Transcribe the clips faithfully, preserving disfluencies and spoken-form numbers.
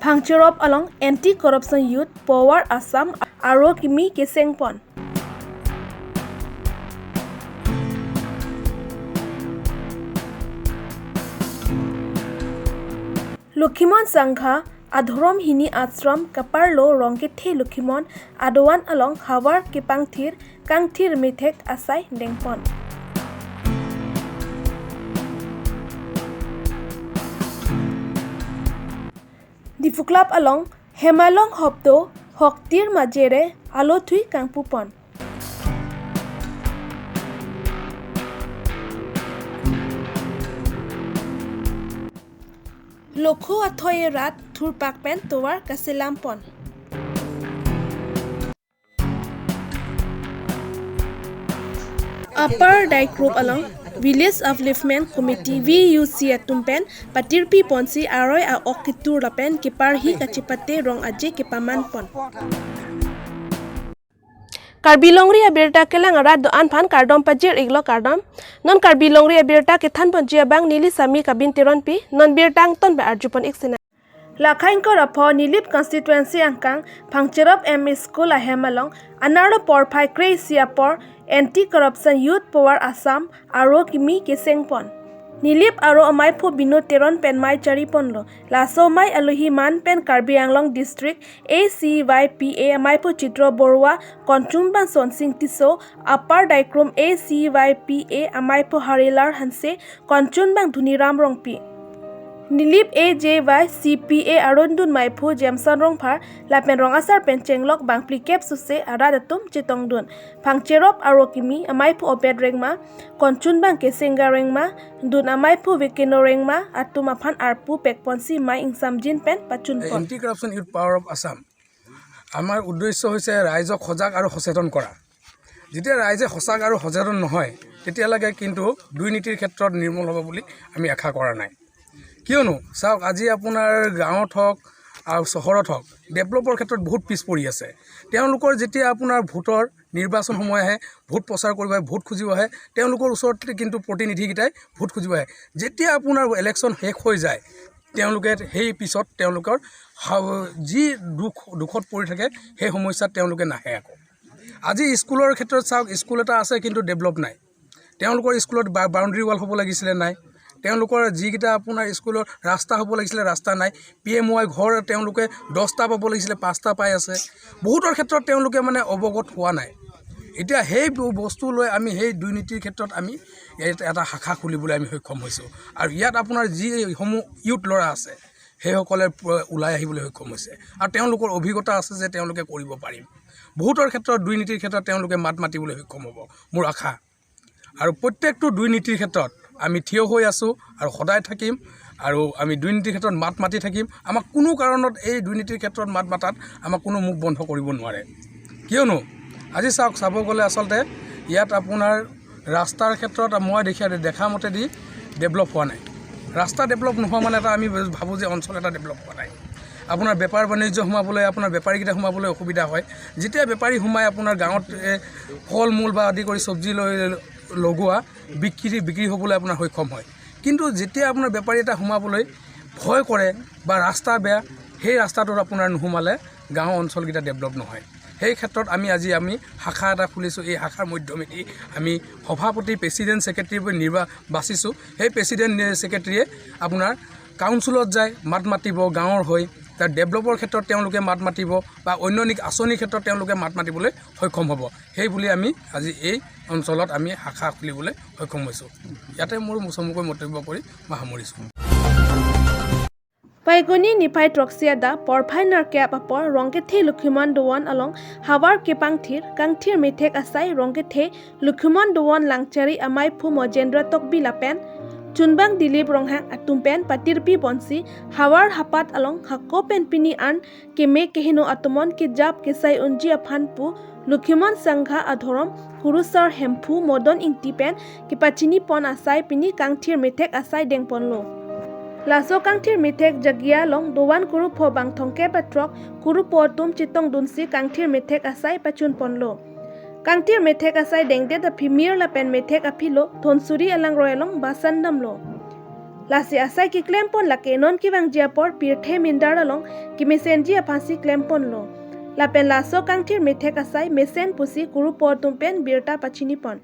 Phangcherop along Anti Corruption Youth Power Assam aro kimi kesengpon. Lokhimon Sangha adhorom hini ashram kaparlo Rongkethe Lokhimon adovan along havar kepangthir kangthir methek asai dengpon. Diphu Club along Hemalong Hopdo Hoktir Majere alothui kangpupon. Lokho athoi rat thurpak pen tovar kaselampon. Upper Daikrup along Village Upliftment Committee V U C atum pen patirpi ponsi aroi a-ok ketur lapen keparhi kachepate rong aje kepaman pon. Karbi Longri abirta kelang arat do-an aphan kardom pajir iklo, kardom. Non Karbi Longri abirta kethan ponji abang neli Sami Kabin Teronpi, non birta angton ba arjupon ik sena. Lakhaingkor apho Nilip constituency angkang Phangcherop M E School ahem along anerlo porphai kre-isi apor Anti Corruption Youth Power Assam aro kimi kesengpon. Nilip aro amaiphu Binu Teron pen mei chariponlo. Laso mei alohi man pen Karbi Anglong District A C Y P A amaiphu Chitro Borua, Konchungbang Sonsing Tisso, Upper Daikrup A C Y P A amaiphu Harilar Hanse, Konchungbang Dhuniram Rongpi. Nilip A J Y C P A arundun maiphu Jameson Rongphar lapen rong asar pen chenglok bangphli kep suse arat atum chetongdun. Phangcherop aro kimi amaiphu Obed Rengma, Konchungbang Kesengga Rengma, dun amaiphu Vekeno Rengma atum aphan arpu pekponsi mei ingsamjin pen pachunpon. Anti corruption youth power of Assam. আমাৰ উদ্দেশ্য হৈছে ৰাইজক সজাগ আৰু সচেতন কৰা। যেতিয়া ৰাইজে সজাগ আৰু সচেতন নহয়, তেতিয়ালৈকে কিন্তু দুৰ্নীতিৰ ক্ষেত্ৰত নিৰ্মূল হ'ব বুলি আমি আশা কৰা নাই। কিয়নো চাওক, আজি আপোনাৰ গাঁৱত হওক আৰু চহৰত হওক, ডেভেলপৰ ক্ষেত্ৰত বহুত পিছ পৰি আছে। তেওঁলোকৰ যেতিয়া আপোনাৰ ভোটৰ নিৰ্বাচন সময় আহে, ভোট প্ৰচাৰ কৰিব আহে, ভোট খুজিব আহে, তেওঁলোকৰ ওচৰত কিন্তু প্ৰতিনিধিকেইটাই ভোট খুজিব আহে। যেতিয়া আপোনাৰ ইলেকশ্যন শেষ হৈ যায়, তেওঁলোকে সেই পিছত তেওঁলোকৰ হাউ-, যি দুখ, দুখত পৰি থাকে, সেই সমস্যাত তেওঁলোকে নাহে আকৌ। আজি স্কুলৰ ক্ষেত্ৰত চাওক, স্কুল এটা আছে কিন্তু ডেভেলপ নাই। তেওঁলোকৰ স্কুলত বা-, বাউণ্ডেৰী ৱাল হ'ব লাগিছিলে, নাই। তেওঁলোকৰ যিকেইটা আপোনাৰ স্কুলৰ ৰাস্তা হ'ব লাগিছিলে, ৰাস্তা নাই। পি এম ৱাই ঘৰ তেওঁলোকে দহটা পাব লাগিছিলে, পাঁচটা পাই আছে। বহুতৰ ক্ষেত্ৰত তেওঁলোকে মানে অৱগত হোৱা নাই। এতিয়া সেই ব-, বস্তু লৈ আমি সেই দুৰ্নীতিৰ ক্ষেত্ৰত আমি ইয়াত এটা শাখা খুলিবলৈ আমি সক্ষম হৈছোঁ। আৰু ইয়াত আপোনাৰ যিসমূহ ইউথ ল'ৰা আছে, সেইসকলে প-, ওলাই আহিবলৈ সক্ষম হৈছে। আৰু তেওঁলোকৰ অভিজ্ঞতা আছে যে তেওঁলোকে কৰিব পাৰিম। বহুতৰ ক্ষেত্ৰত, দুৰ্নীতিৰ ক্ষেত্ৰত তেওঁলোকে মাত মাতিবলৈ সক্ষম হ'ব, মোৰ আশা। আৰু প্ৰত্যেকটো দুৰ্নীতিৰ ক্ষেত্ৰত আমি থিয় হৈ আছোঁ আৰু সদায় থাকিম। আৰু আমি দুৰ্নীতিৰ ক্ষেত্ৰত মাত মাতি থাকিম। আমাক কোনো কাৰণত এই দুৰ্নীতিৰ ক্ষেত্ৰত মাত মাতাত আমাক কোনো মুখ বন্ধ কৰিব নোৱাৰে। কিয়নো আজি চাওক, চাব গ'লে আচলতে ইয়াত আপোনাৰ ৰাস্তাৰ ক্ষেত্ৰত মই দেখা, দেখা মতেদি ডেভেলপ হোৱা নাই। ৰাস্তা ডেভেলপ নোহোৱা মানে এটা আমি ভাবোঁ যে অঞ্চল এটা ডেভেলপ হোৱা নাই। আপোনাৰ বেপাৰ বাণিজ্য সোমাবলৈ, আপোনাৰ বেপাৰীকেইটা সোমাবলৈ অসুবিধা হয়। যেতিয়া বেপাৰী সোমাই আপোনাৰ গাঁৱত, এ, ফল মূল বা আদি কৰি চব্জি লৈ লগোৱা বিক্ৰী, বিক্ৰী হ'বলৈ আপোনাৰ সক্ষম হয়। কিন্তু যেতিয়া আপোনাৰ বেপাৰী এটা সোমাবলৈ ভয় কৰে বা ৰাস্তা বেয়া, সেই ৰাস্তাটোত আপোনাৰ নোসোমালে গাঁও অঞ্চলকেইটা ডেভেলপ নহয়। সেই ক্ষেত্ৰত আমি আজি আমি শাখা এটা খুলিছোঁ। এই শাখাৰ মাধ্যমেদি আমি সভাপতি, প্ৰেচিডেণ্ট, ছেক্ৰেটেৰী নিৰ্বা-, বাচিছোঁ। সেই প্ৰেচিডেণ্ট, নে-, ছেক্ৰেটেৰীয়ে আপোনাৰ কাউন্সিলত যায়, মাত মাতিব গাঁৱৰ হৈ, তাৰ ডেভেলপৰ ক্ষেত্ৰত তেওঁলোকে মাত মাতিব বা অন্য নিক-, আঁচনিৰ ক্ষেত্ৰত তেওঁলোকে মাত মাতিবলৈ সক্ষম হ'ব। সেই বুলি আমি আজি এই অঞ্চলত আমি শাখা খুলিবলৈ সক্ষম হৈছোঁ। ইয়াতে মোৰ চমুকৈ মন্তব্য কৰি মই সামৰিছোঁ। Phaiguni niphai throksi adap porphai nerkep apor Rongkethe Lokhimon dovan along havar kepangthir kangthir methek asai Rongkethe Lokhimon dovan langchari amaiphu Mojendra Tokbi lapen Chunbang Dilip Ronghang atum pen patirpi ponsi havar hapat along hako pen pini an keme keheno atomon kejap kesai unji aphan pu Lokhimon Sangha adhorom kurusar Hemphu Modon Ingti pen kepachini pon asai pini kangthir methek asai dengponlo. Laso kangthir methek jagia along dovan kuru pho bang thomkep ra throk kuru pho atum chetongdunsi kangthir methek asai pachunponlo. Kangthir methek asai dengdet aphi mir lapen methek aphi lo Dhonsuri alangroi along basan damlo. Lasi asai keklempon lake non kevangji apor pirthe mindar along kemesenji aphansi klemponlo. Lapen laso kangthir methek asai mesen pusi kurupo atum pen birta pachinipon.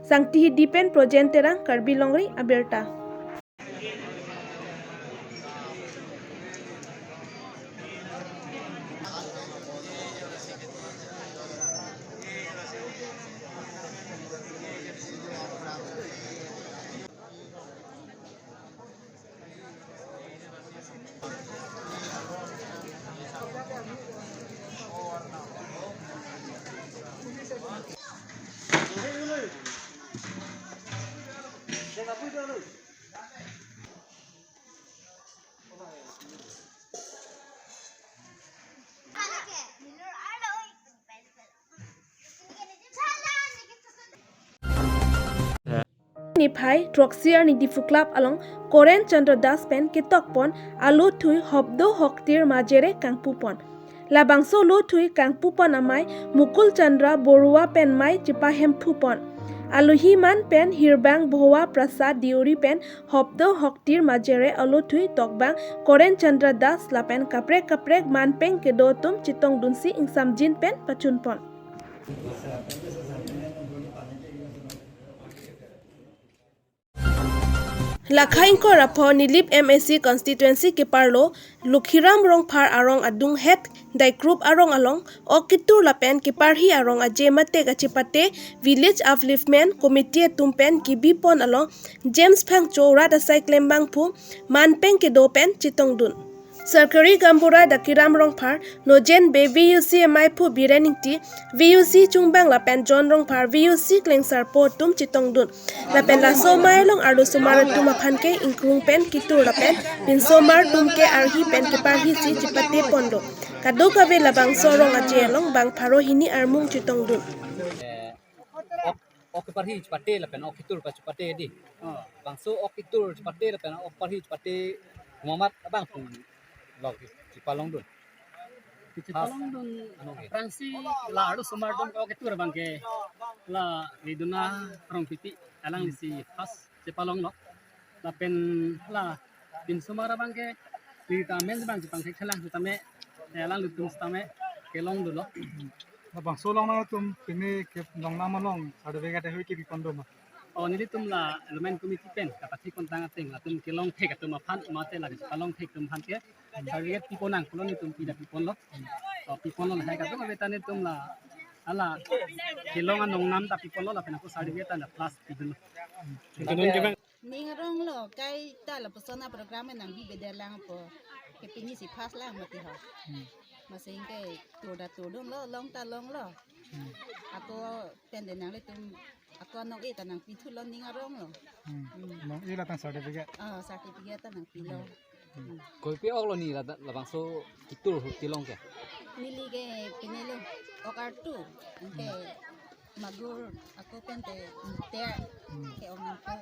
Sangti Hidi pen Projen Terang, Karbi Longri Abirta. Niphai throksi arni Diphu Club along Koren Chandra Das pen ketokpon alothui Hopdo Hoktir Majere kangpupon. Labangso alothui kangpupon amei Mukul Chandra Borua pen mei chepahemphupon. Alohi man pen Hirbang Bhowa Prasad Deuri pen Hopdo Hoktir Majere alothui tokbang Koren Chandra Das lapen kaprek kaprek manpeng kedo atum chetongdunsi ingsamjin pen pachunpon. Lakha ingkoi ra pho Nilip M A C constituency keparlo Lukhiram Rongphar arong adunghet Daikrup arong along ok ketur lapen keparhi arong aje mate kachepate Village Upliftment Committee atum pen kebipon along James Phangcho rat asai klembangphu manpeng kedo pen chetongdun. Sarkari gaonbura Dakiram Rongphar, Nojen Bey, V U C ameiphu Biren Ingti, V U C chungbang lapen John Rongphar, V U C klengsarpo atum chetongdun. Lapen laso amei along arlosomar atum aphan ke ingkrung pen ketur lapen pinsomar atum ke arhi pen keparhisi chepateponlo. Kadokave labangso arong aje along bang pharo hini armung chetongdun. Eh, ok, ok keparhi chepate lapen ok ketur pa chepate di. Oh. Bangso ok ketur chepate lapen ok parhi chepate komat abang pu lok chepalongdun. Chepalongdun. Ano ke? Aphrangsi la arlosomar atum ok ketur abang ke la Riduna Rongpipi alanglisi first chepalonglo. Lapen la pinsomar abang ke, ri ta amen abang chepangthekthelang sitame, eh, alanglitum sitame kelongdunlo. Labangso along nangtum pini ke nongnam along certificate hui kebipon do ma? Oh, nelitum la enrollment committee pen kapathipon tang ateng latum kelongthek atum aphan mate la chepalongthek atum aphan ke certificate pipon nang pulo nelitum pida piponlo. Oh, piponlo lahai kadokave ta nelitum la hala kelong anongnam ta piponlo lapen ako certificate ta la plus pidunlo. Ning aronglo, kaita lapuson a-program nangbibedelang po. Ke pinisi first lang mati ho. Hmm. Masing ke tur ta turdunlo, long ta longlo. Hmm. Ako pen de nanglitum, ako nong-e ta nangpithulo ning aronglo. Hmm. Hmm. Nong-e la tang certificate. Oh, certificate ta nangpilo. Hmm. Hmm. Koipi oklo ni la, labangso ketur hu kelong ke? Neli ke pinilo, ok artu. Anke magur ako pen te ter ke ong ako.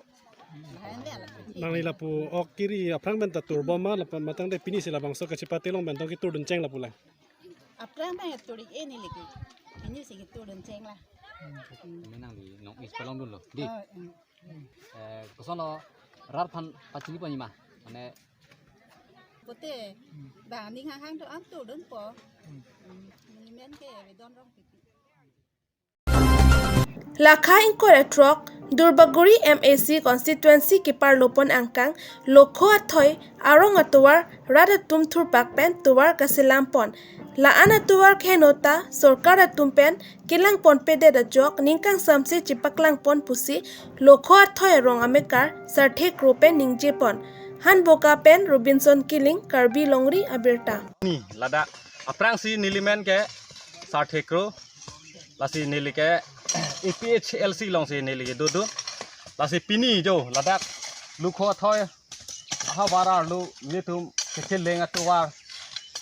Nangli lapu ok kiri aphrang pen ta turbom ma, lapu matang de pinisi labangso kachepate along pen tong keturdun cheng lapu lang. Aphrang pen tur-ik-e neli ke. Pinisi keturdun cheng la. Mane nangli nong-e chepalongdunlo. Di. Oh, hmm. Eh, kosonlo rat aphan pachiniponji ma? Mane. Pute, bang ning hanghang do-an turdunpo. Hmm. Hmm. Neli men ke Ridon Rongpipi. Lakha ingkoi ra throk, Durbaguri M A C constituency keparlopon angkang, Lokho Athoi, arong atovar, rat atum thurpak pen tovar kaselampon. La-an atovar kheno ta, sorkar atum pen, kelangponpedet ajok, ningkang samse chepaklangpon pusi, Lokho Athoi arong amekar, Sarthe Kro pen ningjepon. Hanboka pen, Robinson Killing, Karbi Longri Abirta. Ni, ladak, aphrangsi neli men ke, Sarthe Kro, lasi neli ke A P H L C alongsi neli ke dodun. Lasi pini jo ladak Lokho Athoi ahavar arlo nelitum kecheleng atovar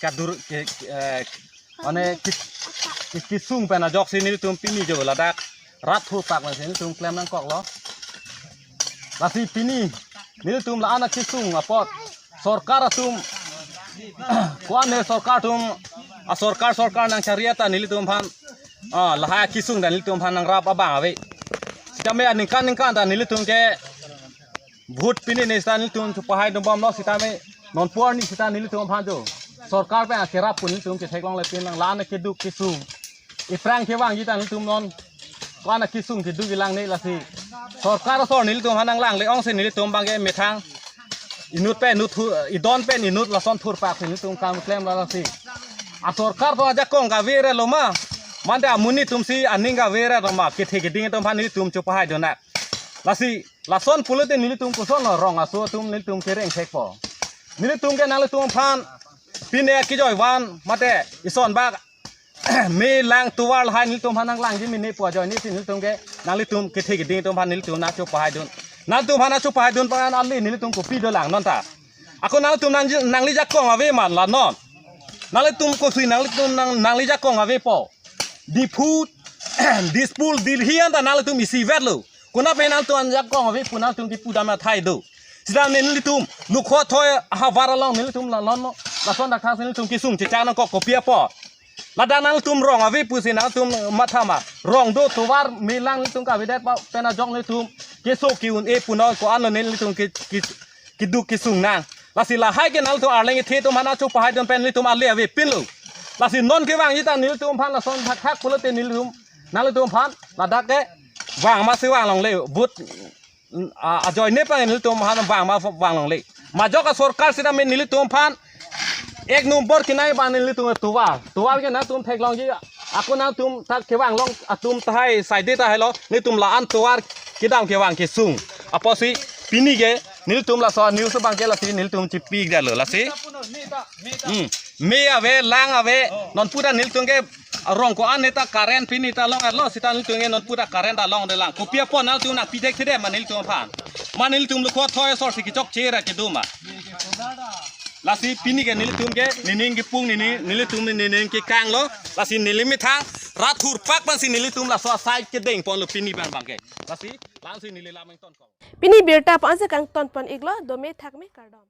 kadur ke, eh, mane ki, ki, kesung pen ajoksi nelitum pini jo ladak rat thurpak pensi nelitum klem nangkoklo. Lasi pini nelitum la-an akesung apot sorkar atum, ko-an ne sorkar atum, a sorkar sorkar nangchari ta nelitum aphan, ah, lahai akesung ta nelitum aphan nangrap abang ave. Sitame aningkan ningkan ta nelitum ke Vote pini ne sita nelitum chupahai dun bomlo sitame non por ni sita nelitum aphan jo sorkar pen akerap pu nelitum ketheklongle pinlang, la-an keduk kesung. Iphrang kevangji ta nelitum non ko-an akesung keduk kelang ne lasi. Sorkar asor nelitum aphan nanglangle ongsi nelitum abangke methang inut pen inut thu-, idon pen inut lason thurpak si nelitum kam klemlo lasi. Asorkar atum ajakong kavere lo ma, mate amonit atum si aning kavere lo ma, kethe keding atum aphan nelitum chupahai dunnang. Lasi lason pulote nelitum kosonlo rong aso atum nelitum kereng thekpo. Nelitum ke nanglitum aphan pine kejoi van mate ison bak me lang tovar lahai nelitum aphan nanglangji mene pu ajoine si nelitum ke nanglitum kethe keding atum aphan nelitum nangchupahai dun. Nanglitum aphan nangchupahai dun pen ale nelitum kopi dolang non ta. Ako nanglitum nang, nangli jakong ave ma la non. Nanglitum kosui nanglitum nang, nangli jakong avepo. Diphu, Dispur, Delhi anta nanglitum isivetlo. Konat pen nanglitum ajakong ave pu nanglitum kipudam athai do. Sita nelitum Lukhot Thoi ahavar along nelitum la non lason dak thang si nelitum kesung chechak nangkok kopi apot. Ladak nanglitum rong ave pusi nanglitum matha ma. Rong do tovar me lang nelitum kavedet pa pen ajok nelitum keso ke-un-e pu non, ko-anlo nelitum ke, ke, keduk kesung nang. Lasi lahai ke nanglitum Arleng kethe atum aphan nangchupahai dun pen nelitum ale avepinlo. Lasi non kevangji ta nelitum aphan lason thakthak pulote nelitum nanglitum aphan ladak kevang ma si vanglongle. Vote, mm, a, ajoine pen nelitum aphan vang ma vanglongle. Majok asorkar sitame nelitum aphan ek nombor kenai abang nelitum tovar. Tovar ke nanglitum theklongji, ako nanglitum ta kevanglong atum tahai saide tahai lo, nelitum la-an tovar kedam kevang kesung. Apotsi pini ke nelitum laso news abangke lasi nelitum chipik detlo lasi. Hmm. Me ave, lang ave, non pu ta nelitum ke rong ko-an ne ta current pini ta longlo sita nelitum ke non pu ta current ta longdelang. Kopi apot nanglitum nangpi thekthedet ma nelitum aphan. Ma nelitum Lukhot Thoi asor si kechokche ra kedo ma. Lasi pini ke nelitum ke nening kepung neli, nelitum nening kekanglo. Lasi neli methang rat thurpak pensi nelitum laso asai kedengponlo pini abang abangke. Lasi la-ansi neli lam ingtonkok. Pini birta pu ansi kangtonpon iklo, dome thakme kardom.